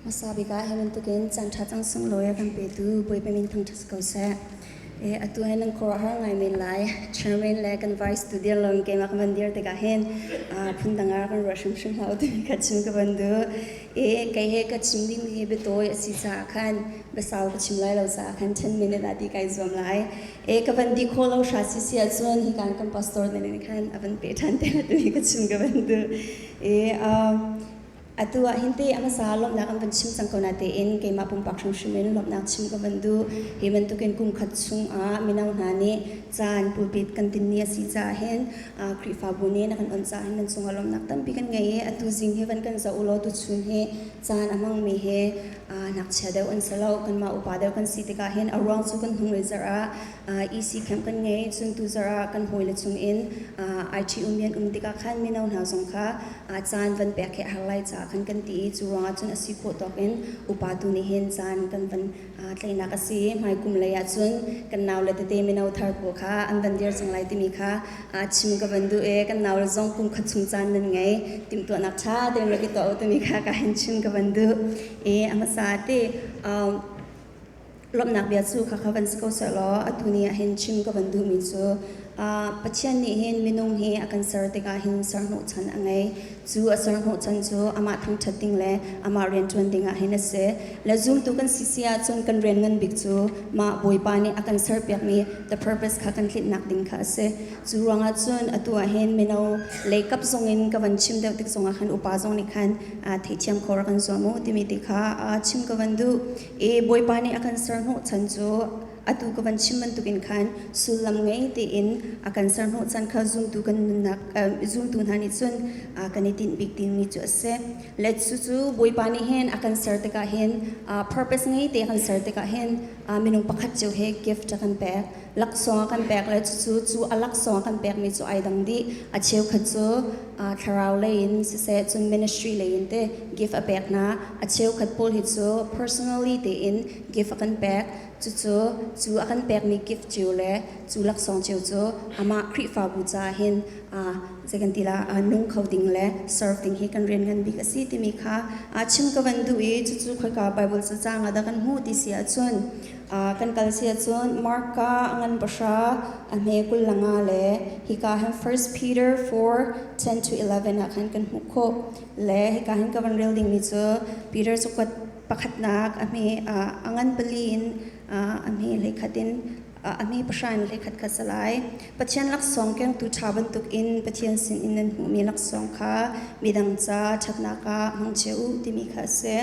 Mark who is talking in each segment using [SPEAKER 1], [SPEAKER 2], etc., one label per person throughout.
[SPEAKER 1] Hmasa bik ah hi bantukin caanṭha cang sunglawi a kan petu Bawipa min thangṭhat si ko seh. E, atu hi nan khuaruahhar ngai men lai. Chairman le kan vice tu dir loin keimah ka van dir tikah hin phundang ah kan ruah hrimhrim hlah u timi kha chim ka van duh. E, kei he ka chim dingmi hi biatawi a si caah khan biasau ka chim lai lo caah khan 10 minute ah ti kai zuam lai. E, ka van di khawh lo hra si si ahcun hi kan kan pastor nih khan a van pe ṭhan te timi ka chim ka van duh. E, Atu ah hin te a hmasa lawmhnak an van chim cang ko natein keimah pumpak hrimhrim in lawmhnak chim ka van duh. Hi bantukin kum khat chungah mino hna nih caan pulpit kan tinmi a si caah hin Khrihfabu nih na kan onh caah hin nan cungah lawmhnak tampi kan ngei i atu zing hi van kan zoh u law tuchun hi caan a hmangmi hi ngakchia deuh an si lo kanmah upa deuh kan si tikah hin a ruang cu kan hnunglei zarh ah EC camp kan ngei. Cun tuzarh ah kan hawile chungin IT um an um tikah khan mino hna zong kha caan van pek hi a har lai caah khan kan ti i cu ruangah cun a si khawh tawk in upa tu nih hin caan kan van tlaihnak a si. Hmai kum lei ah cun kan naule tete mino thar pawl kha an van dir cang lai timi kha chim ka van duh i kan naule zong kum khat chung caan nan ngei timhtuahnak ṭha tein rak i tuah u timi kha ka hin chim ka van duh. I a hmasa te Lawmhnak bia cu khakha van si ko sehlaw atu ni ah hin chim ka van duhmi cu Pathian nih hin minung hi a kan ser tikah hin serhnawhchan a ngei. Cu a serhnawhchan cu amah thangṭhat ding le amah rianṭuan ding ah hin a si. Le zumtu kan si si ahcun kan rian ngan bik cu mah Bawipa nih a kan serpiakmi the purpose kha kan tlinhnak ding kha a si. Cu ruangah cun atu ah hin mino lei kap zong in ka van chim deuh tik zongah khan upa zong nih khan theihthiam kho rak kan zuam u timi ti kha chim ka van duh. I Bawipa nih a kan serhnawhchan cu atu ka van chim bantukin khan sullam ngei tein a kan serhnawhchan kha zumtu kan nunnak zumtu hna nih cun kan i tinh bik dingmi cu a si. Le cucu Bawipa nih hin a kan ser tikah hin purpose ngei te a kan ser tikah hin minung pakhat cio he gift a kan pek. Laksawng a kan pek le cucu cu a laksawng a kan pekmi cu ai dang dih. A cheukhat cu thlarau lei in siseh cun ministry lei in te gift a pek hna. A cheukhat pawl hi cu personally tein gift a kan pek. Cucu cu a kan pekmi gift cio le cu laksawng cio cu amah Khrihfabu caah hin zei kan ti la nung kho ding le serve ding hi kan rian ngan bik a si timi kha chim ka van duh i cucu khoika Bible cacang ah dah kan hmuh ti si ahcun Kan kal si ahcun Marka a ngan pahra a hme 20 le nga le hika hin 1 Peter 4 10 to 11 ah khan kan hmuh khawh. Le hika hin ka van rel dingmi cu Peter cakuat pakhatnak a hme a ngan pali in a hme hleikhat in a hme pahra in hleikhat kha si lai. Pathian laksawng kengtu ṭha bantukin Pathian sinin nan hmuhmi laksawng kha midang ca ṭhatnak ah hmang cio u timi kha a si.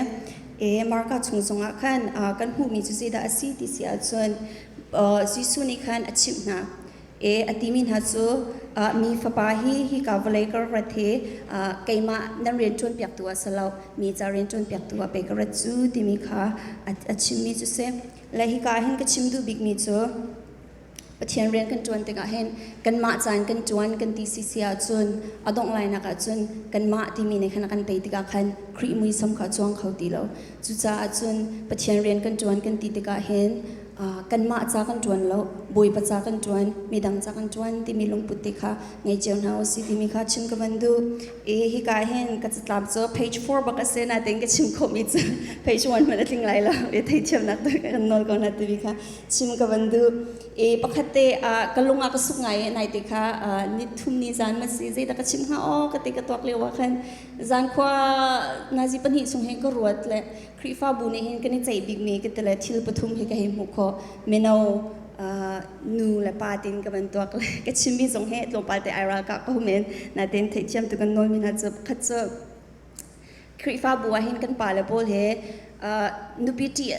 [SPEAKER 1] E Marka chung zongah khan kan hmuhmi cu zeidah a si ti si ahcun Jesuh nih khan a chimh hna. E a timi hna cu mi fapa hi hika vawlei ka rat hi keimah nan rian ṭuanpiaktu ah si lo mi ca rian ṭuanpiaktu ah pei ka rat cu timi kha a chimmi cu si. Le hika ah hin ka chim duh bikmi cu Pathian rian kan ṭuan tikah hin kanmah caan kan ṭuan kan ti sisi ahcun a dongh lainak ahcun kanmah timi nih khan a kan tei tikah khan Khrih muisam kha a cuang kho ti lo. Cucaah cun Pathian rian kan ṭuan kan ti tikah hin kanmah ca kan ṭuan lo, Bawipa ca kan ṭuan, midang ca kan ṭuan timi lungput te kha ngei cio hna usih timi kha chim ka van duh. I hika hin ka catlap cu page 4 bak a si nain ka chim khawhmi cu page 1 hmanh a tling lai lo. I theithiamnak tu kan nawl ko hna timi kha chim ka van duh. I pakhat te ka lung ah ka suk ngai i nai te kha ni thum ni zan ma si zeidah ka chim hnga aw ka ti ka tuak lio ah khan zan khua nazi pahnih chung hin ka ruat le Khrihfabu nih hin kan i ceih bikmi ka ti le thil pathum hi ka hei hmuh khawh mino nu le pa tin ka van tuak le ka chimmi zong hi tlawmpal te ai ralkah ko men natin theihthiam tu kan nawl mi hna cu pakhat cu Khrihfabu ah hin kan pale pawl he nupi ṭih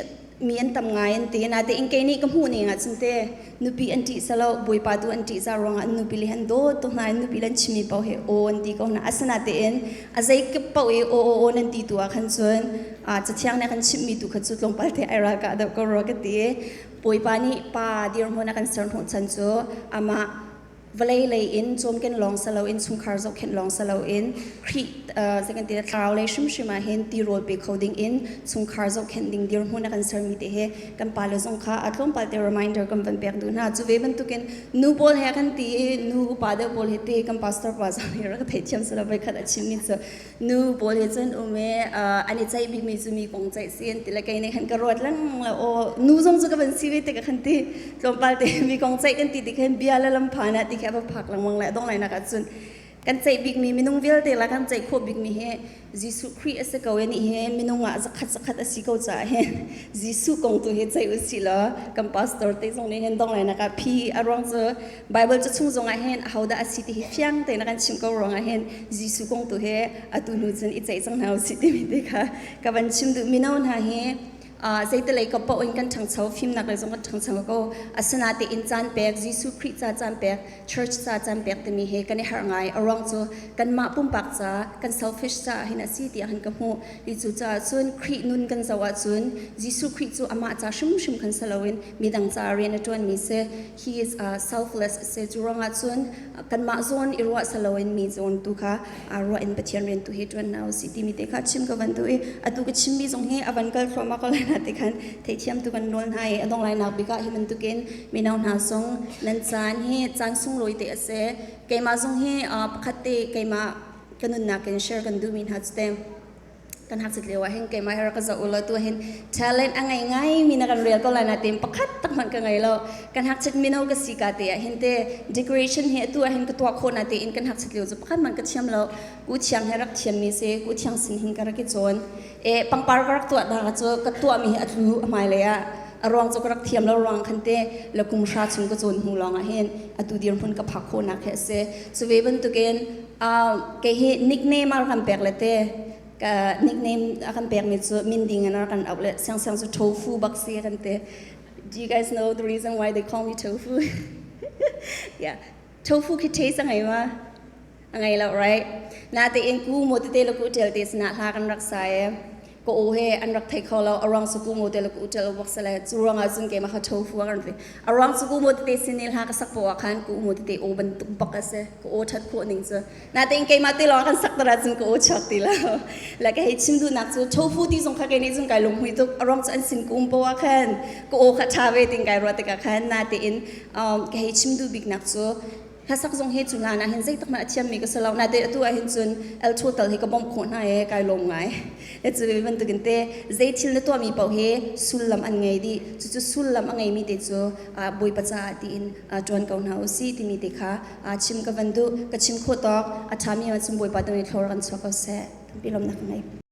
[SPEAKER 1] mi an tam ngai an ti. Natein kei nih ka hmuh ning ahcun te nupi an ṭih salo Bawipa tu an ṭih za ruangah an nupi le han dawt tuk hna in nupi le an chimmi paoh hi aw an ti ko hna. Asinatein a zeikip paoh i aw aw aw nan ti tu ah khan cun Cathiang nih a kan chimhmi tu kha cu tlawmpal te ai ralkah deuh ko rua ka ti. Bawipa nih pa dirhmun a kan ser hnawhchan cu amah Vawlei lei in cawmken lawng si loin chungkhar zohkhenh lawng si loin Khrih zei kan ti thlarau lei hrimhrim ah hin tirawl pe kho ding in chungkhar zohkhenh ding dirhmun a kan sermi te he kan pale zong kha a tlawmpal te reminder kan van pek duh hna. Cu ve bantukin nu pawl he kan ti i nu upa deuh pawl he te kan pastor pa zong nih rak theithiam si lo voikhat a chimmi cu nu pawl he cun um i an i ceih bikmi cu mi kong ceih si an ti le kei nih khan ka ruat lengmang lo aw nu zong cu ka van si ve te ka khan ti tlawmpal te mi kong ceih kan ti ti khan bia le lam phan ah ti khi a va phak lengmang le dong lai nak ah cun kan ceih bikmi minung vialte la kan ceih khawh bikmi hi Jesuh Khrih a si ko i nih hi minung ah zakhat zakhat a si ko caah hin Jesuh kong tu hi ceih u sih law kan pastor te zong nih hin dong lai nak ah phi a ruang cu Bible ca chung zongah hin ahodah a si ti hi fiang tein a kan chimh ko ruangah hin Jesuh kong tu hi atu hnu cun i ceih cang hna usih timi te kha ka van chim duh. Mino hna hi zeitilei ka paoh in kan ṭhangcho, fimnak lei zong kan ṭhangcho ko. Asinain caan pek, Jesuh Khrih ca caan pek, church ca caan pek timi hi kan i harh ngai. A ruang cu kanmah pumpak ca, kan selfish caah hin a si tiah hin ka hmuh. Ti cu caah cun Khrih nun kan zoh ahcun Jesuh Khrih cu amah ca hrimhrim khan si loin midang ca rian a ṭuanmi si. He is selfless a si. Cu ruangah cun kanmah zawn i ruah si loin mi zawn tu kha ruah in Pathian rian tu hi ṭuan hna usih timi te kha chim ka van duh i atu ka chimmi zong hi a van kal thluahmah ko lai na ti khan theihthiam tu kan nawl hna i a dong lainak bik ah hi bantukin mino hna zong nan caan hi caan sunglawi te a si. Keimah zong hi pakhat te keimah ka nunnak in share kan duhmi hna cu te kan hak lio ah hin keimah hi rak ka zoh ulaw tu hin talent a ngei ngai mi na kan rel ko lai na tim pakhat tak hmanh ka ngei lo. Kan hak chit mino ka si ka te ah hin te decoration hi atu ah hin ka tuah khawh na te in kan hak chit lio cu pakhat hmanh ka thiam lo. Ku thiang he rak thiam mi si, ku thiang sin hin ka rak i cawn e. Pangpar ka rak tuah na cu ka tuah mi hi a tlu a hmai lei ah. A ruang cu ka rak thiam lo ruang khan te la kum hra chung ka cawn hnu lawng ah hin atu dirhmun ka phak khawh nak hi a si. Cu ve bantukin kei hi nickname a kan pek le te ka nickname a kan pek mi cu min ding in a kan auh le siang siang cu tofu bak si kan te. Do you guys know the reason why they call me tofu? Yeah, tofu khi taste a ngei ma? A ngei lo, right? Natein ku mo tete le ku ṭial te sinah hla kan rak sa i ka aw he an rak thei kho lo. A ruang cu ku mo te le ku ṭial bak sale. Cu ruangah cun keimah kha tofu a kan ti. A ruang cu ku mo tete sin i hla ka sak poah khan ku mo tete aw bantuk bak a si ka aw ṭhat khawh ning cu. Natein keimah te lawng kan sak tar ahcun ka aw chuak ti lo. Le ka hei chim duhnak cu tofu ti zong kha kei nih cun kai lunghmui tuk. A ruang cu an sin ka um poah khan ka aw kha ṭha ve ting kai ruah tikah khan. Natein ka hei chim duh biknak cu hlasak zong hi cu hlan ah hin zeitak hmanh a thiammi ka si lo. Natein atu ah hin cun el total hi ka bawmh khawh hna i kai lawm ngai. Le cu bantukin te zei thil na tuahmi paoh hi sullam an ngei dih. Cucu sullam a ngeimi te cu Bawipa caah tiin ṭuan ko hna usih timi te kha chim ka van duh. Ka chim khawh tawk a ṭhami ah cun Bawipa tu nih thlawr kan chuah ko seh. Tampi lawmnak ka ngei.